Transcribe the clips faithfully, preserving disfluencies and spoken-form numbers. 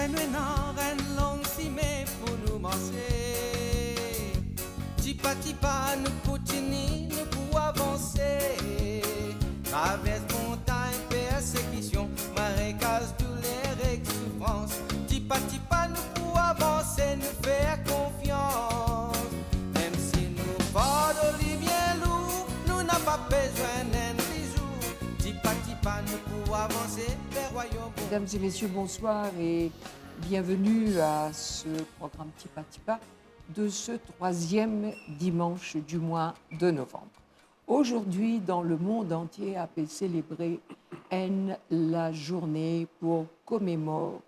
Nou ena enn long sime pou nou marse. Tipa tipa nou kontini, nou pou avanse. Travers montagn, persekision, marekaz, douler ek soufrans. Tipa tipa nou pou avanse, nou fer konfians. Mem si nou fardo li bien lour, nou napa bezwin enn bizou. Tipa tipa nou pou avanse ver rwayom. Mesdames et messieurs, bonsoir et bienvenue à ce programme Tipa Tipa de ce troisième dimanche du mois de novembre. Aujourd'hui, dans le monde entier, a pe selebre enn lazourne pou komemorer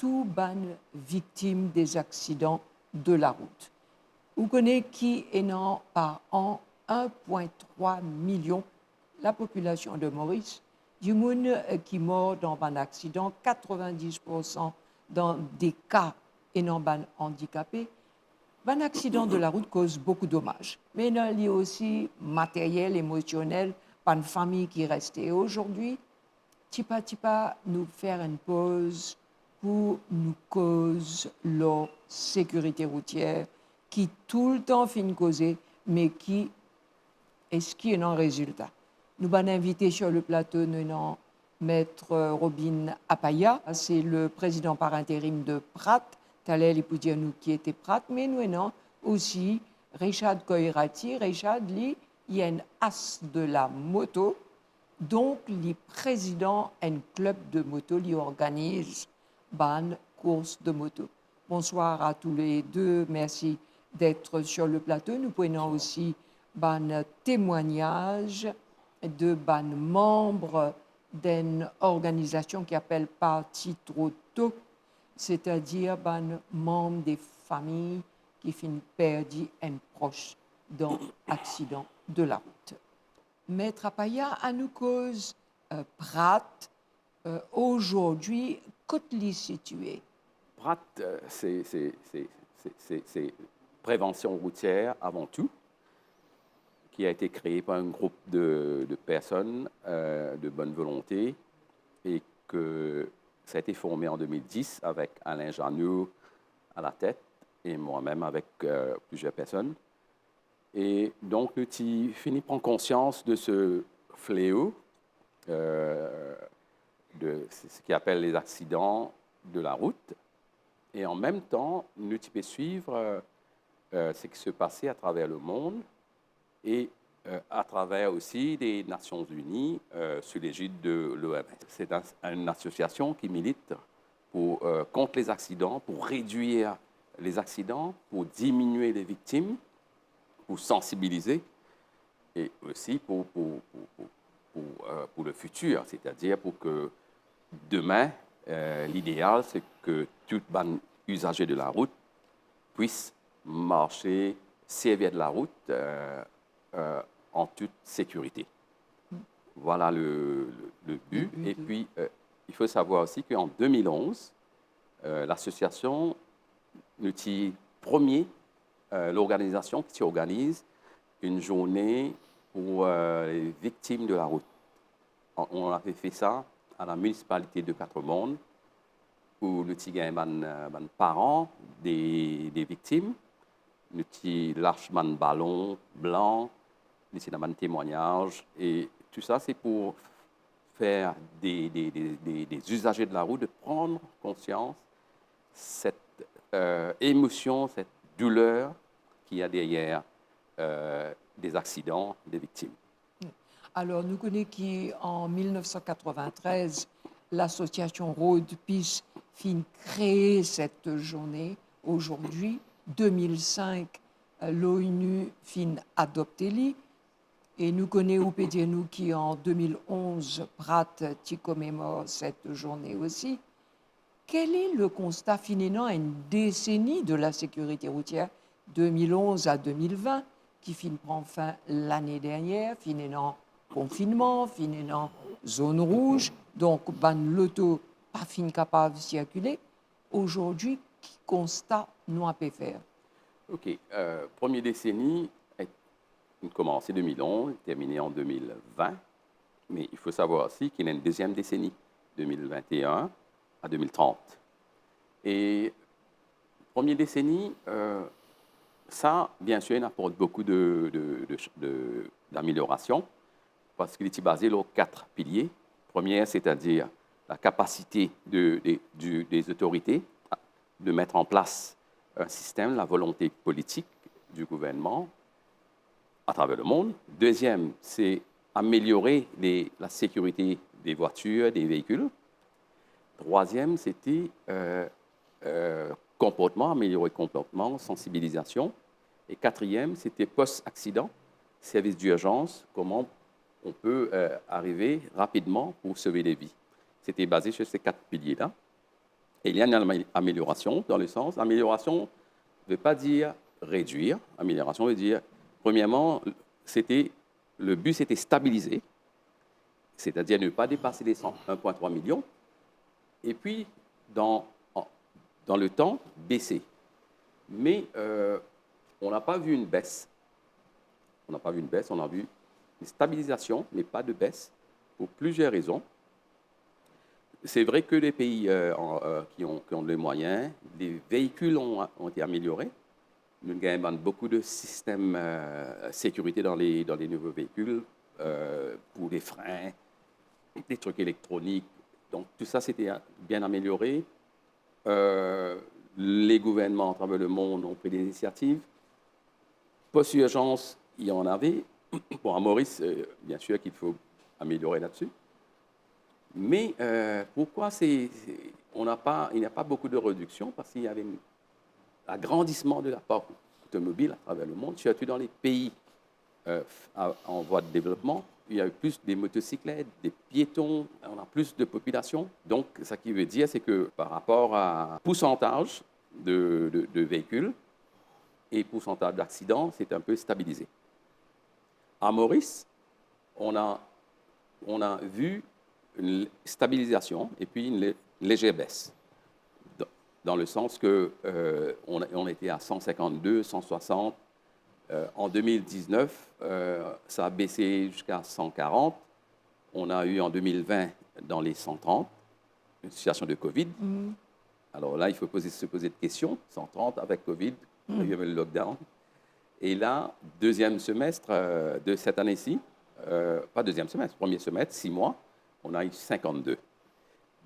tou bann viktim des accidents de la route. Ou kone ki ena par an enn pwin trwa milion lapopilasion de Moris, dimoun, eh, ki mor dan bann aksidan, katrevin-dis poursan dan de ka ena bann andikape. Bann aksidan de la rout koz boukou domaz, me ena li osi materyel, emosionel, bann fami ki reste. Azordi, tipa tipa nou fer enn poz pou nou koz lor sekirite routier ki toultan finn koze, me ki, eski ena rezilta? Nou bann invite sur le plateau, nou ena Maître Robin Apaya, c'est le président par intérim de PRAT. Taler li pou dir nou ki ete PRAT, me nou ena osi Richard Koirati. Richard, li, li enn as de la moto, donk li prezidan enn klub de moto, li organiz bann kours de moto. Bonsoir à tous les deux, merci d'être sur le plateau. Nou pou ena osi bann temwagnaz de bann manm d'enn organizasion ki apel Parti Tro To, setadir bann manm de fami ki finn perdi enn pros dan aksidan de la rout. Maître Apaya, anou koz, eh, PRAT, eh, azordi, kot li sitie? PRAT, eh, c'est, c'est, c'est, c'est, c'est, c'est prévention routière avant tout, qui a été créé par un groupe de, de personnes, euh, de bonne volonté, et que ça a été formé en deux mille dix avec Alain Jeannot à la tête et moi-même avec, euh, plusieurs personnes. Et donc, nou ti fini pran konsians de ce fléau, euh, de ce, ce qu'ils appellent les accidents de la route. Et en même temps, nou ti pe suivre, euh, euh, ce qui se passait à travers le monde et, euh, à travers aussi les Nations Unies, euh, sous l'égide de l'O M S. C'est un, une association qui milite pour, euh, contre les accidents, pour réduire les accidents, pour diminuer les victimes, pour sensibiliser et aussi pour, pour, pour, pour, pour, euh, pour le futur, c'est-à-dire pour que demain, euh, l'idéal, c'est que tout bann usager de la route puisse marcher, servir de la route, euh, euh, en toute sécurité. Voilà le, le, le but. Le but, oui. Et puis, euh, il faut savoir aussi qu'en deux mille onze, euh, l'association, nou ti premie, euh, l'organisation qui organise une journée pour, euh, les victimes de la route. On, on avait fait ça à la municipalité de Quatre-Bornes, où nou ti gagn bann, euh, bann paran de, de viktim, nou ti las bann balon blan, nou ti ena bann temwagnaz, et tout ça, c'est pour faire des, des, des, des, des usagers de la route de prendre conscience cette, euh, émotion, cette douleur qu'il y a derrière, euh, des accidents, des victimes. Alor, nou kone ki an mil nef san katrovin-trez, lasosiasion Road Peace finn kree set zourne. Azordi, de mil sink, l'ONU finn adopte li. E nou kone, ou pe dir nou ki an de mil onz, PRAT ti komemor set zourne osi. Quel est le constat? Finn ena enn deseni de la sécurité routière, de mil onz a de mil vin, ki finn pran fin lane dernier, finn ena konfinnman, finn ena zone rouge, donk bann loto pa finn kapav sirkile. Azordi, ki konsta nou ape fer? Ok, euh, premie deseni, inn komanse de mil onz, termine an de mil vin, me il faut savoir aussi qu'il y a une deuxième décennie, de mil vin e enn a de mil trant. E premie deseni, euh, sa, bien sir, inn aport boukou de, de, de, de, d'ameliorasion, parski li ti baze lor kat pilie. Premie, setadir la kapasite de, de, du, des autorités de mettre en place un système, la volonté politique du gouvernement à travers le monde. Deuxième, c'est améliorer les, la sécurité des voitures, des véhicules. Troisième, c'était, euh, euh, comportement, améliorer comportement, sensibilisation. Et quatrième, c'était post-accident, service d'urgence, comment on peut, euh, arriver rapidement pour sauver des vies. C'était basé sur ces quatre piliers-là. Et il y a une amé-, amélioration dans le sens, amélioration ne veut pas dire réduire, amélioration veut dire, premièrement, c'était, le but c'était stabiliser, c'est-à-dire ne pas dépasser les cent, un point trois million, et puis dans, en, dans le temps, baisser. Mais, euh, on n'a pas vu une baisse. On n'a pas vu une baisse, on a vu une stabilisation, mais pas de baisse, pour plusieurs raisons. C'est vrai que les pays, euh, en, euh, qui ont, qui ont les moyens, les véhicules ont, ont été améliorés. Nous gagnons beaucoup de systèmes, euh, sécurité dans les, dans les nouveaux véhicules, euh, pour les freins, des trucs électroniques. Donc tout ça, c'était bien amélioré. Euh, les gouvernements à travers le monde ont pris des initiatives. Post-urgence, il y en avait. Bon, à Maurice, euh, bien sûr qu'il faut améliorer là-dessus. Mais, euh, pourquoi c'est, c'est, on n'a pas, il n'y a pas beaucoup de réduction ? Parce qu'il y avait une, l'agrandissement de la parc automobile à travers le monde, surtout dans les pays, euh, à, en voie de développement. Il y a eu plus de motocyclettes, des piétons, on a plus de population. Donc, ce qui veut dire, c'est que par rapport à pourcentage de, de, de véhicules et pourcentage d'accidents, c'est un peu stabilisé. À Maurice, on a, on a vu une stabilisation et puis une lé-, légère baisse. Dans, dans le sens que, euh, on, on était à cent cinquante-deux, cent soixante. Euh, en deux mille dix-neuf, euh, ça a baissé jusqu'à cent quarante. On a eu en deux mille vingt dans les cent trente, une situation de covid. Mhm. Alors là, il faut poser, se poser de questions. Cent trente avec covid, il y a eu le lockdown. Et là, deuxième semestre, euh, de cette année-ci, euh, pas deuxième semestre, premier semestre, six mois, on a eu cinquante-deux.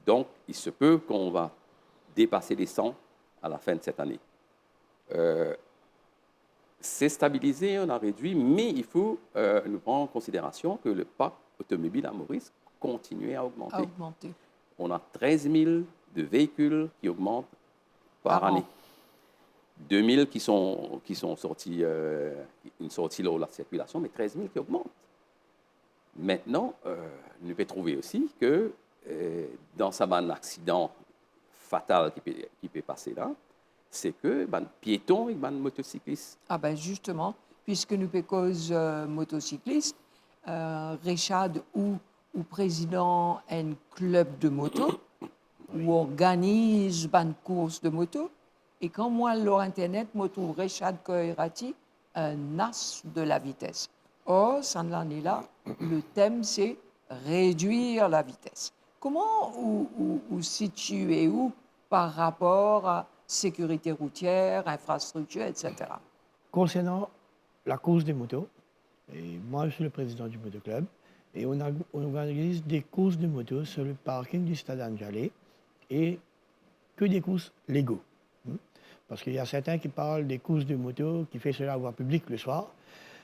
Donc, il se peut qu'on va dépasser les cent à la fin de cette année. Euh, c'est stabilisé, on a réduit, mais il faut, euh, nous prendre en considération que le parc automobile à Maurice continue à augmenter. À augmenter. On a treize mille de véhicules qui augmentent par année. Par an. Deux mille qui sont, qui sont sortis, euh, une sortie lor la circulation, mais treize mille qui augmentent. Maintenant, euh, nou pe trouve osi ke, euh, dan sa bann aksidan fatal ki pe, ki pe pase la, se ke bann pieton ek bann motosiklis. Ah ben justement, puisque nou pe koz, euh, motosiklis, euh, Richard, ou, ou prezidan enn klub de moto, ou organiz bann kours de moto, e kan mo al lor internet, mo trouv Richard Coerati, un as de la vitesse. Or, sa lane la, le thème, c'est réduire la vitesse. Kouma ou, ou, ou sitiye ou par rapor a sécurité routière, infrastructure, et cetera ? Concernant la course des motos, et moi, je suis le président du motoclub, et on a, on organise des courses de moto sur le parking du Stade Anne Gallé, et que des courses légaux. Hmm ? Parce qu'il y a certains qui parlent des courses de moto, qui fait sur la voie publique le soir.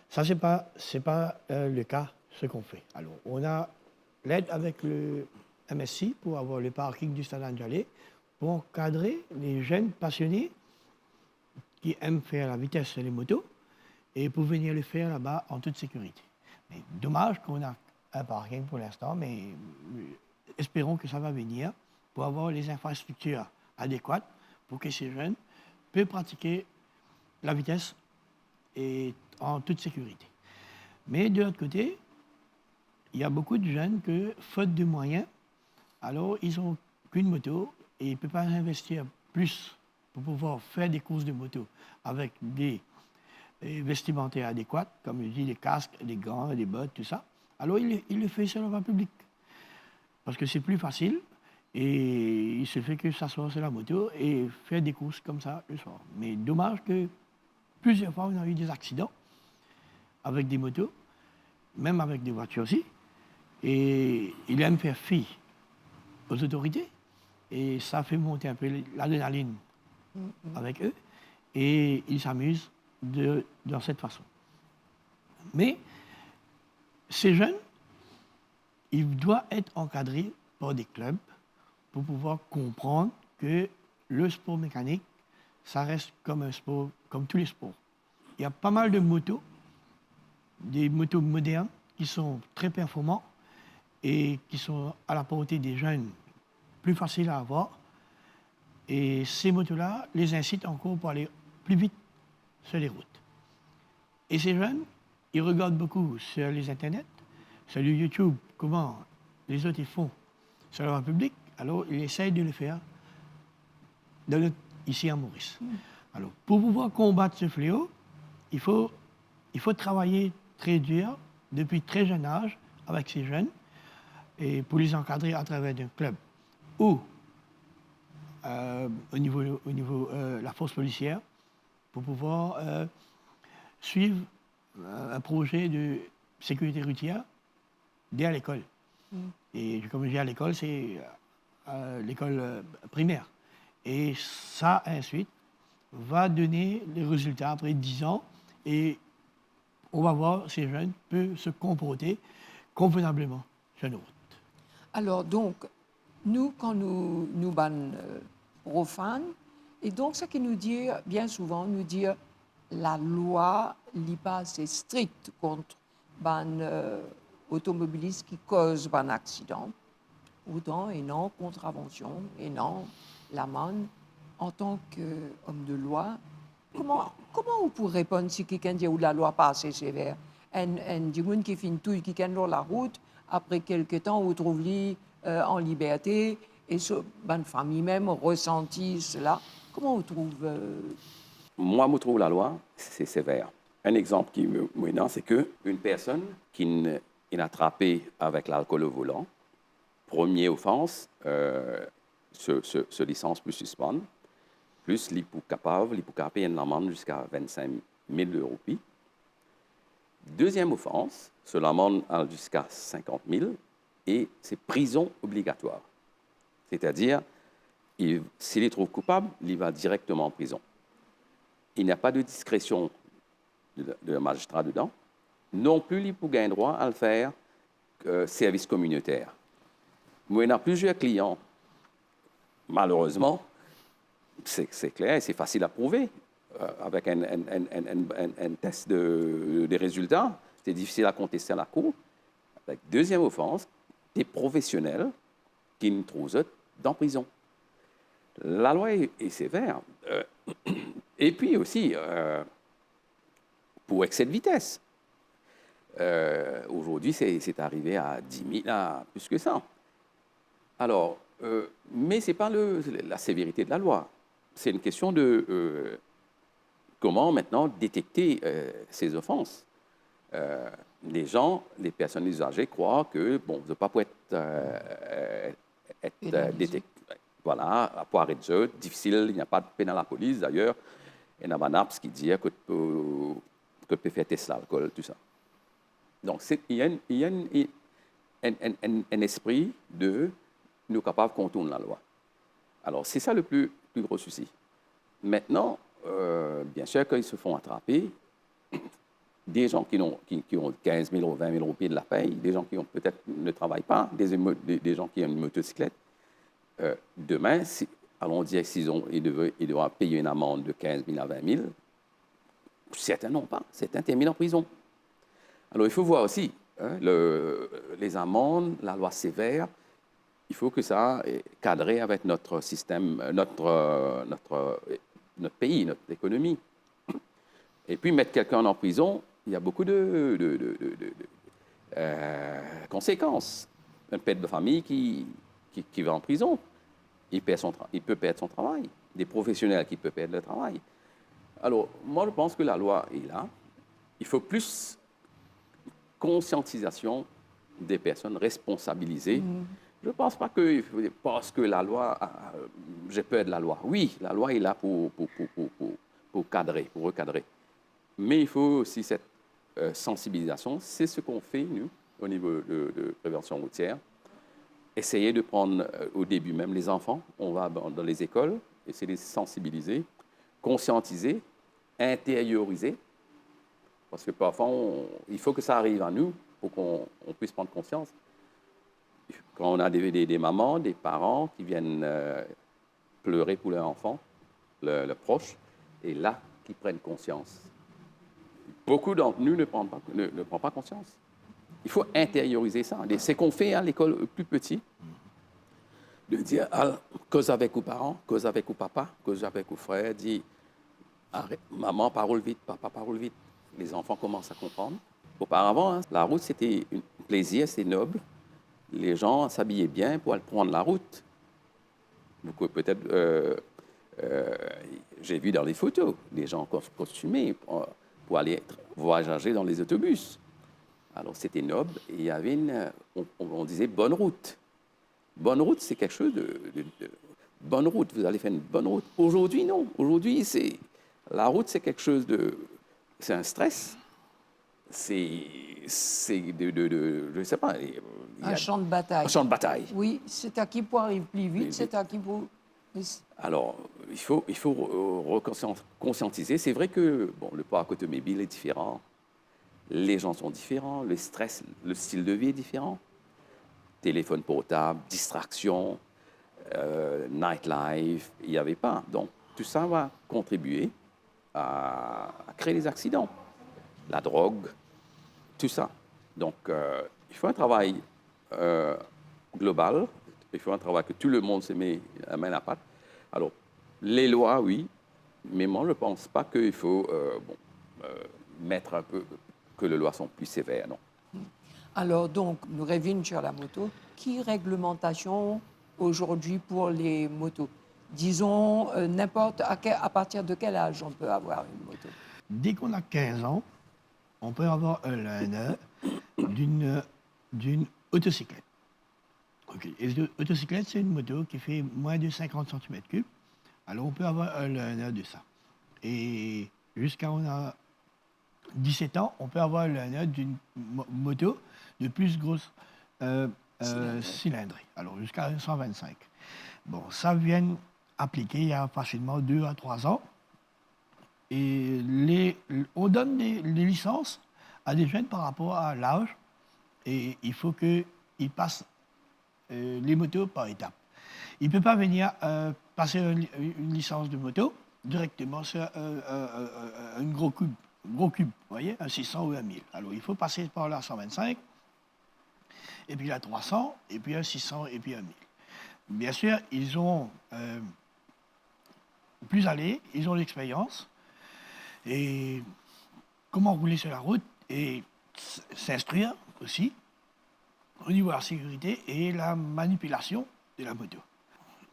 Ça, c'est pas, c'est pas, euh, le cas, ce qu'on fait. Alors, on a l'aide avec le M S C pour avoir le parking du Stade Anne Gallé, pour encadrer les jeunes passionnés qui aiment faire la vitesse sur les motos et pour venir le faire là-bas en toute sécurité. Mais dommage qu'on a un parking pour l'instant, mais, euh, espérons que ça va venir pour avoir les infrastructures adéquates pour que ces jeunes puissent pratiquer la vitesse et en toute sécurité. Mais de l'autre côté, il y a beaucoup de jeunes que, faute de moyens, alors ils ont qu'une moto et ils ne peuvent pas investir plus pour pouvoir faire des courses de moto avec des, euh, vestimentaires adéquats, comme je dis, les casques, les gants, les bottes, tout ça. Alors, il, il le fait sur la voie publique. Parce que c'est plus facile Et il se fait que s'asseoir sur la moto et faire des courses comme ça le soir. Mais dommage que plusieurs fois, on a eu des accidents avec des motos, même avec des voitures aussi. Et il aime faire fi aux autorités. Et ça fait monter un peu l'adrénaline avec eux. Et ils s'amusent de, dans cette façon. Mais ces jeunes, il doit être encadré par des clubs pour pouvoir comprendre que le sport mécanique, ça reste comme un sport, comme tous les sports. Il y a pas mal de motos, des motos modernes qui sont très performants et qui sont à la portée des jeunes, plus faciles à avoir. Et ces motos-là les incitent encore pour aller plus vite sur les routes. Et ces jeunes, ils regardent beaucoup sur les internets, sur le YouTube, comment les autres ils font sur la voie publique, alors ils essayent de le faire dans notre, ici à Maurice. Alors, pour pouvoir combattre ce fléau, il faut, il faut travailler très dur depuis très jeune âge avec ces jeunes et pour les encadrer à travers un club ou euh, au niveau, au niveau euh, la force policière pour pouvoir euh, suivre euh, un projet de sécurité routière dès l'école. Et comme je dis à l'école, c'est euh, l'école euh, primaire. Et ça, ensuite, va donner les résultats après dix ans et on va voir si ces jeunes peuvent se comporter convenablement sur nos routes. Alors, donc, nou, kan nou, nou bann euh, profan, e donk, seki nou dir, bien souvan, nou dir, lalwa, li pa ase strik kont bann euh, otomobilis ki koz bann aksidan. Pourtan, ena kontravansion, ena lamann. Antan ki om de lwa, kouma, kouma ou pou reponn si kikenn dir ou lalwa pa ase sever? Enn, enn dimoun ki finn touy kikenn lor larout, apre kelke tan, ou trouv li euh, an liberte, e so bann fami mem resanti sela. Kouma ou trouv euh, Mwa, mo trouv lalwa, se sever. Enn exanp ki mo, mo ena, se ke enn personn ki inn, inn atrape avek lalkol o volan, premie ofans, euh, so, so, so lisans pou sispann, plis li pou kapav, li pou kapav pey enn lamann ziska vennsenk mil roupi. Deziem ofans, so lamann al ziska sinkant mil e se prizon obligatwar. Setadir, li, si li trouv koupab, li va direkteman prizon. Il n'y a pas de discrétion de, de magistrat dedans. Non pli, li pou gagn drwa al fer euh, servis kominoter. Mo ena plizier klian, malerezman, se, se kler, se fasil a prouve, euh, avek enn, enn, enn, enn, enn, enn, enn tes de, de rezilta, se difisil a konteste a lakour. Avek deziem ofans, de profesionel ki inn trouv zot dan prizon. Lalwa e, e sever. Euh, epi osi, euh, pou excès de vitesse. Euh, aujourd'hui, c'est, c'est arrivé à dix mille, à plus que ça. Alors, euh, mais c'est pas le, la sévérité de la loi. C'est une question de euh, comment maintenant détecter euh, ces offenses. Euh, les gens, les personnes usagées croient que, bon, zot pa pou et, euh, et euh, détecté. Voilà, pou aret zot, difisil, il n'y a pas de peine à la police. D'ailleurs, ena bann apps ki dir kot, euh, kot pe fer tes lalkol, tou sa. Donk, se, il y a, une, il y a une, un, un, un, un esprit de nou kapav kontourn lalwa. Alors, c'est ça le plus, plus gros souci. Maintenant, euh, bien sûr qu'ils se font attraper. Des gens qui ont, qui, qui ont quinze mille ou vingt mille roupies de la paye, des gens qui ont peut-être ne travaillent pas, des, des, des gens qui ont une motocyclette, euh, demain, si, allons dire, s'ils ont, ils, devaient, ils doivent payer une amende de quinze mille à vingt mille, certains n'ont pas, certains terminent en prison. Alors, il faut voir aussi hein, le, les amendes, la loi sévère, il faut que ça est cadré avec notre système, notre, notre, notre pays, notre économie. Et puis mettre quelqu'un en prison, il y a beaucoup de, de, de, de, de euh, conséquences. Un père de famille qui, qui, qui va en prison, il, perd son, il peut perdre son travail. Des professionnels qui peuvent perdre leur travail. Alors, moi, je pense que la loi est là. Il faut plus conscientisation des personnes, responsabiliser. Mm. Je pense pas que parce que la loi, ah, j'ai peur de la loi. Oui, la loi est là pour, pour, pour, pour, pour, pour cadrer, pour recadrer. Mais il faut aussi cette euh, sensibilisation. C'est ce qu'on fait, nous, au niveau de, de prévention routière. Essayer de prendre euh, au début même les enfants, on va dans, dans les écoles, essayer de les sensibiliser, conscientiser, intérioriser, parce que parfois, on- il faut que ça arrive à nous pour qu'on on puisse prendre conscience. Quand on a des, des- des mamans, des parents qui viennent euh, pleurer pour leur enfant, leur, leur proche, et là, qui prennent conscience. Beaucoup d'entre nous ne prennent pas, ne, ne prend pas conscience. Il faut intérioriser ça. C'est qu'on fait à l'école plus petit, de dire, ah, cause avec vos parents, cause avec vos papa, cause avec vos frères, dis, arrête, maman parle vite, papa parle vite. Les enfants commencent à comprendre. Auparavant, hein, la route, c'était un plaisir, c'était noble. Les gens s'habillaient bien pour aller prendre la route. Vous pouvez peut-être, euh, euh, j'ai vu dans les photos, des gens cos- costumés pour, pour aller tra- voyager dans les autobus. Alors c'était noble et il y avait une, on, on- on disait bonne route. Bonne route, c'est quelque chose de, de- de- bonne route, vous allez faire une bonne route. Aujourd'hui, non. Aujourd'hui, c'est la route, c'est quelque chose de, c'est un stress. C'est, c'est de, de- de- je sais pas. Il y a- Un champ de bataille. Un champ de bataille. Oui, c'est à qui pour arriver plus vite, Oui, c'est à qui pour... Alors, il faut, il faut re- reconscient- conscientiser. C'est vrai que bon, le parc automobile est différent. Les gens sont différents. Le stress, le style de vie est différent. Téléphone portable, distraction, euh, nightlife, il n'y avait pas. Donc, tout ça va contribuer à, à créer des accidents. La drogue, tout ça. Donc, euh, il faut un travail euh, global. Il faut un travail que tout le monde se met la main à la pâte. Alors, les lois, oui, mais moi, je ne pense pas qu'il faut euh, bon, euh, mettre un peu que les lois sont plus sévères, non. Alors donc, nous revenons sur la moto. Qui réglementation aujourd'hui pour les motos ? Disons, euh, n'importe à, quel- à partir de quel âge on peut avoir une moto ? Dès qu'on a quinze ans, on peut avoir un learner d'une d'une autocyclette. Ok. Et l'autocyclette, c'est une moto qui fait moins de cinquante centimètres cubes. Alors, on peut avoir un learner de ça. Et jusqu'à on a dix-sept ans, on peut avoir un learner d'une mo- moto de plus grosse euh, euh, cylindrée. Alors, jusqu'à cent vingt-cinq. Bon, ça vient appliqué il y a facilement deux à trois ans. Et les, on donne des, des licences à des jeunes par rapport à l'âge. Et il faut qu'ils passent euh, les motos par étapes. Il ne peut pas venir euh, passer une, une licence de moto directement sur euh, euh, euh, euh, une gros cube, gros cube, vous voyez, un six cents ou un mille. Alors, il faut passer par la cent vingt-cinq, et puis la trois cents, et puis un six cents, et puis un mille. Bien sûr, ils ont euh, plus aller, ils ont l'expérience, et comment rouler sur la route, et s- s'instruire aussi au niveau de la sécurité et la manipulation de la moto.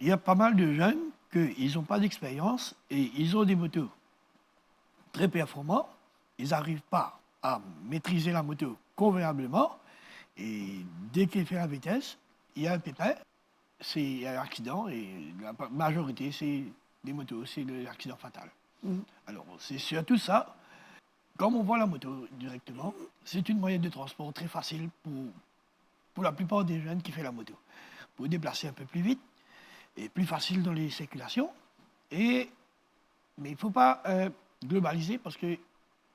Il y a pas mal de jeunes qu'ils n'ont pas d'expérience et ils ont des motos très performants, ils n'arrivent pas à maîtriser la moto convenablement et dès qu'ils font la vitesse, il y a un pépin, c'est un accident et la majorité c'est des motos, c'est l'accident fatal. Alors c'est surtout ça. Comme on voit la moto directement, c'est une moyen de transport très facile pour, pour la plupart des jeunes qui font la moto. Pour déplacer un peu plus vite et plus facile dans les circulations. Et, mais il ne faut pas euh, globaliser parce que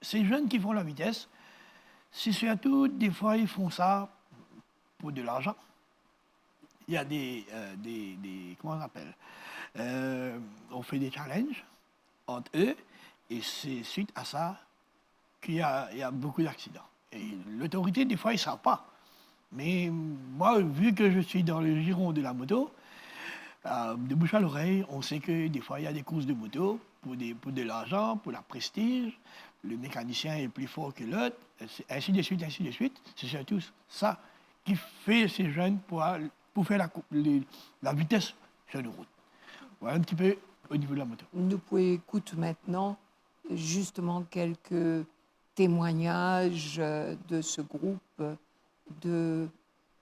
ces jeunes qui font la vitesse, c'est surtout des fois ils font ça pour de l'argent. Il y a des, euh, des, des- comment on appelle ? Euh, on fait des challenges entre eux et c'est suite à ça qu'il y a, il y a beaucoup d'accidents. Et l'autorité, des fois, ils ne savent pas. Mais moi, vu que je suis dans le giron de la moto, euh, de bouche à l'oreille, on sait que des fois, il y a des courses de moto pour, des, pour de l'argent, pour la prestige, le mécanicien est plus fort que l'autre, ainsi de suite, ainsi de suite. C'est surtout ça qui fait ces jeunes pour, pour faire la, cou- les- la vitesse sur les routes. Voilà un petit peu au niveau de la moto. Nous pouvons écouter maintenant justement quelques témoignages euh, de ce groupe, euh, de,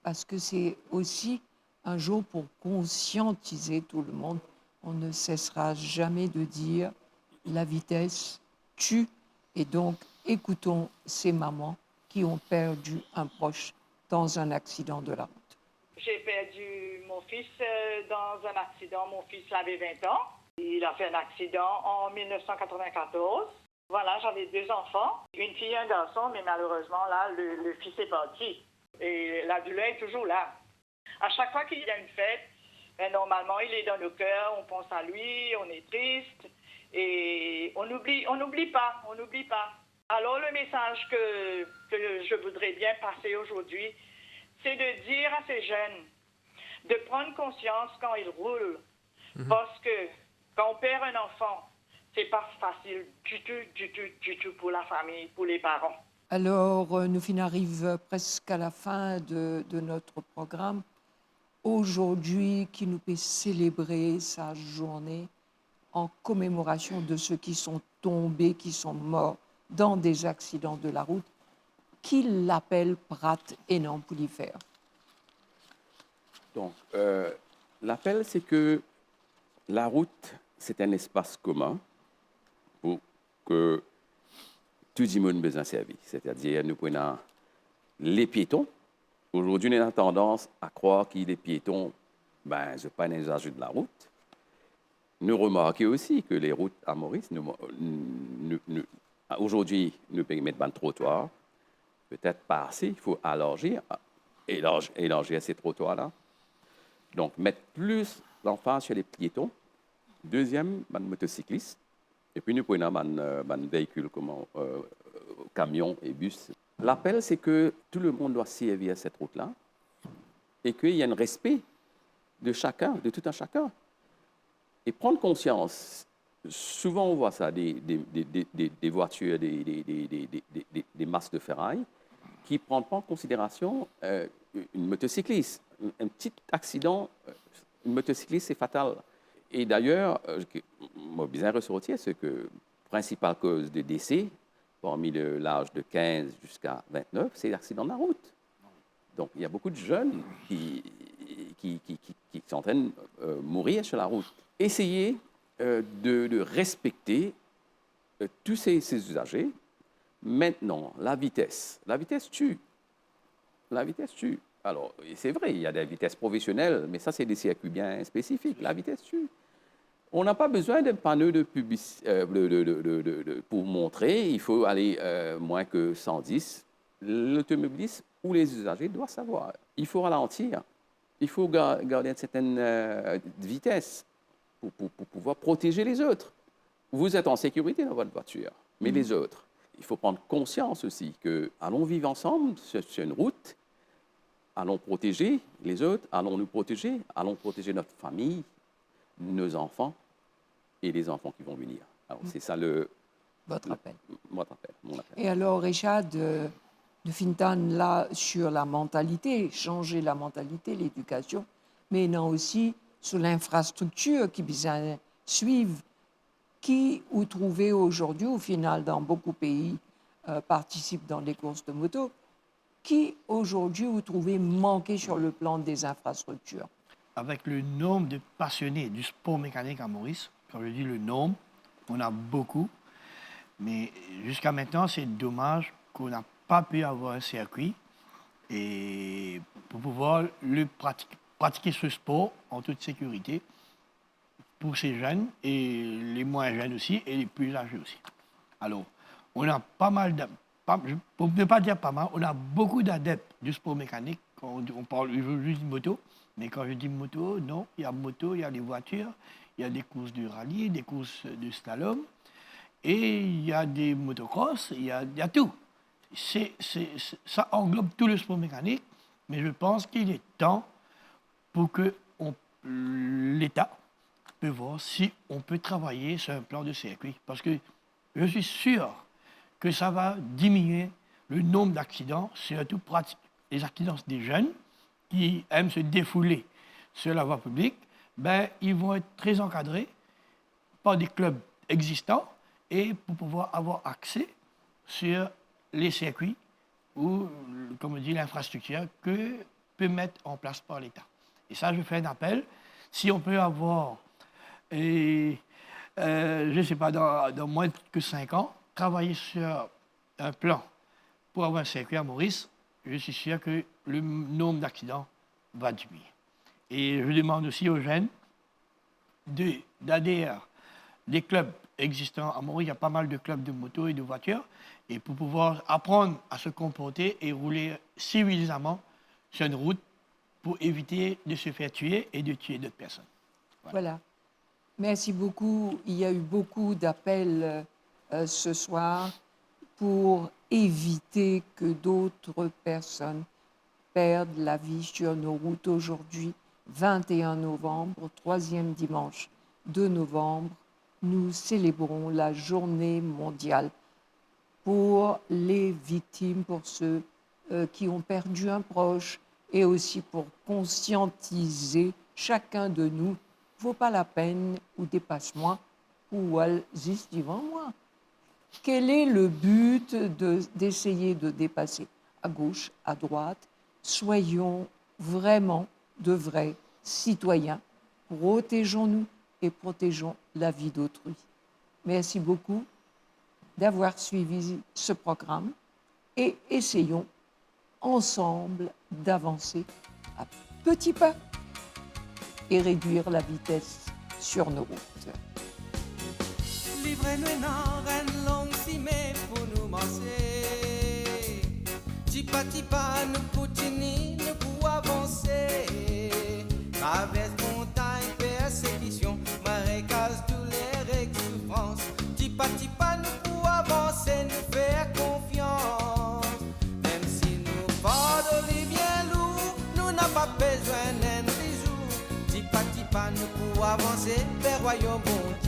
parce que c'est aussi un jour pour conscientiser tout le monde. On ne cessera jamais de dire la vitesse tue. Et donc, écoutons ces mamans qui ont perdu un proche dans un accident de la route. J'ai perdu mon fils euh, dans un accident. Mon fils avait vingt ans. Il a fait un accident en mille neuf cent quatre-vingt-quatorze. Voilà, j'avais deux enfants, une fille et un garçon, mais malheureusement, là, le, le fils est parti. Et la douleur est toujours là. À chaque fois qu'il y a une fête, ben, normalement, il est dans nos cœurs, on pense à lui, on est triste, et on n'oublie, on n'oublie pas, on n'oublie pas. Alors, le message que, que je voudrais bien passer aujourd'hui, c'est de dire à ces jeunes de prendre conscience quand ils roulent, parce que quand on perd un enfant, c'est pas facile du tout, du tout, du tout pour la famille, pour les parents. Alors, euh, nous fin arrive presque à la fin de, de notre programme. Aujourd'hui, qui nous peut célébrer sa journée en commémoration de ceux qui sont tombés, qui sont morts dans des accidents de la route, ki lapel Prat ena pou li fer? Donc, euh, l'appel, c'est que la route, c'est un espace commun pour que tout le monde besoin servi. C'est-à-dire, nous prenons les piétons. Aujourd'hui, on a tendance à croire que les piétons, ben, c'est pas un usage de la route. Nous remarquons aussi que les routes à Maurice, nous, nous, nous, aujourd'hui, nous permettent un trottoir. Peut-être pas assez, il faut élargir, élargir, élargir ces trottoirs-là. Donc, mettre plus l'emphase sur les piétons. Deuxième, ben, motocyclistes. Et puis, nous prenons ben, euh, ben, véhicules comme euh, camions et bus. L'appel, c'est que tout le monde doit servir cette route-là et qu'il y ait un respect de chacun, de tout un chacun. Et prendre conscience, souvent on voit ça, des, des, des, des, des- des voitures, des, des, des, des, des, des, des, des masses de ferraille qui ne prennent pas en considération euh, une motocycliste. Un, un petit accident, euh, une motocycliste, c'est fatal. Et d'ailleurs, euh, que- moi, bien ressortir, c'est que principale cause de décès parmi le- l'âge de quinze jusqu'à vingt-neuf, c'est l'accident de la route. Donc, il y a beaucoup de jeunes qui, qui, qui, qui- qui sont en train de euh, mourir sur la route. Essayez euh, de, de respecter euh, tous ces, ces usagers. Maintenant, la vitesse. La vitesse tue. La vitesse tue. Alors, et c'est vrai, il y a des vitesses professionnelles, mais ça, c'est des circuits bien spécifiques. La vitesse tue. On n'a pas besoin d'un panneau de publicité euh, de- de- de- de- de- de- pour montrer il faut aller euh, moins que cent dix. L'automobiliste ou les usagers doivent savoir. Il faut ralentir. Il faut ga- garder une certaine euh, vitesse pour, pour- pour pouvoir protéger les autres. Vous êtes en sécurité dans votre voiture, mais les autres, il faut prendre conscience aussi que allons vivre ensemble sur, sur une route, allons protéger les autres, allons nous protéger, allons protéger notre famille, nos enfants et les enfants qui vont venir. Alors, c'est ça le, Votre appel. Mon appel, mon appel. E alor, Richard, euh, nou finn tann la sur la mentalité, changer la mentalité, l'éducation, mais non aussi sur l'infrastructure qui bizin suivre, qui ou trouve aujourd'hui, au final, dans beaucoup de pays, euh, participent dans des courses de moto, qui aujourd'hui ou trouve manquer sur le plan des infrastructures? Avec le nombre de passionnés du sport mécanique à Maurice, quand je dis le nombre, on a beaucoup, mais jusqu'à maintenant, c'est dommage qu'on n'a pas pu avoir un circuit et pour pouvoir le pratiquer, pratiquer ce sport en toute sécurité pour ces jeunes et les moins jeunes aussi et les plus âgés aussi. Alors, on a pas mal de, pas- je- pour ne pas dire pas mal, on a beaucoup d'adeptes du sport mécanique. Quand on, on parle aujourd'hui de moto, mais quand je dis moto, non, il y a moto, il y a des voitures, il y a des courses de rallye, des courses de slalom, et il y a des motocross, il y a, il y a tout. C'est- c'est- c'est- ça englobe tout le sport mécanique, mais je pense qu'il est temps pour que on- l'État peut voir si on peut travailler sur un plan de circuit. Parce que je suis sûr que ça va diminuer le nombre d'accidents, surtout prati- les accidents des jeunes qui aiment se défouler sur la voie publique. Ben, ils vont être très encadrés par des clubs existants et pour pouvoir avoir accès sur les circuits ou, comme on dit, l'infrastructure que peut mettre en place par l'État. Et ça, je fais un appel. Si on peut avoir, et, euh, je sais pas, dans, dans moins que cinq ans, travailler sur un plan pour avoir un circuit à Maurice, je suis sûr que le nombre d'accidents va diminuer. Et je demande aussi aux jeunes de, d'adhérer des clubs existants à Maurice. Il y a pas mal de clubs de moto et de voitures. Et pour pouvoir apprendre à se comporter et rouler civilisement sur une route pour éviter de se faire tuer et de tuer d'autres personnes. Voilà. Voilà. Merci beaucoup. Il y a eu beaucoup d'appels euh, ce soir pour éviter que d'autres personnes perdent la vie sur nos routes. Aujourd'hui, vingt et un novembre, troisième dimanche de novembre, nous célébrons la journée mondiale pour les victimes, pour ceux euh, qui ont perdu un proche, et aussi pour conscientiser chacun de nous. Vaut pas la peine ou dépasse-moi pour aller juste devant moi. Quel est le but de, d'essayer de dépasser à gauche, à droite ? Soyons vraiment de vrais citoyens. Protégeons-nous et protégeons la vie d'autrui. Merci beaucoup d'avoir suivi ce programme et essayons ensemble d'avancer à petits pas et réduire la vitesse sur nos routes. Li vremem ena enn long sime pou nou marse. Tipa tipa nou kontini, nou pou avanse. Travers montagn, persekision, marekaz, douler ek soufrans. Tipa tipa nou pou avanse, nou fer konfians. Mem si nou fardo li bien lour, nou napa bezwin enn bizou. Tipa tipa nou pou avanse ver rwayom Bondie.